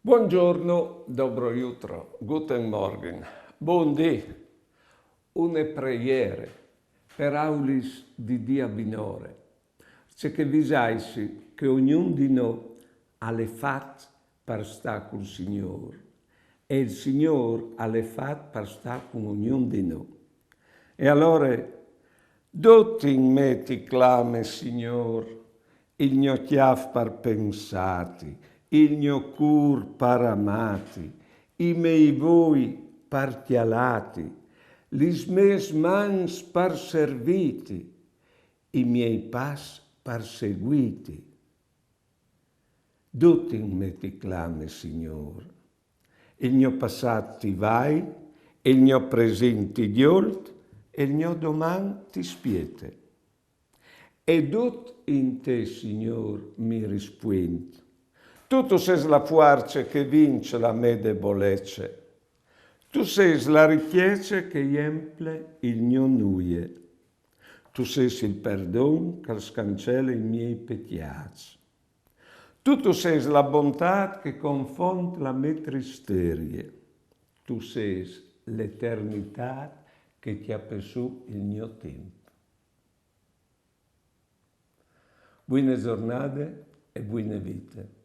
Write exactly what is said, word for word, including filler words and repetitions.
Buongiorno, dobro jutro, guten Morgen, bundì, une preiere, peraulis di dì a binore, parcè che visaitsi che ognun di nô al è fat par stâ cul Signôr, e il Signôr al è fat par stâ cun ognun di nô. E alore, dut in me ti clame, Signôr, il gno cjâf par pensâti, il gno cûr par amâti, i miei voi par cjalâti, lis mês mans par servîti, i miei pas par seguîti. Dut in me ti clame, Signôr. Il gno passât ti vai, il gno presint ti gjolt, il gno doman ti spiete. E dut in te, Signôr, mi rispuint. Tu, tu sês la fuarce che e vinç la mê debolece. Tu sês la ricjece che e jemple il gno nuie. Tu sês il perdon che al scancele i miei pecjâts. Tu, tu sês la bontât che e confont la mê tristerie. Tu sês l'eternitât che e cjape sù il gno timp. Buine zornade e buine vite.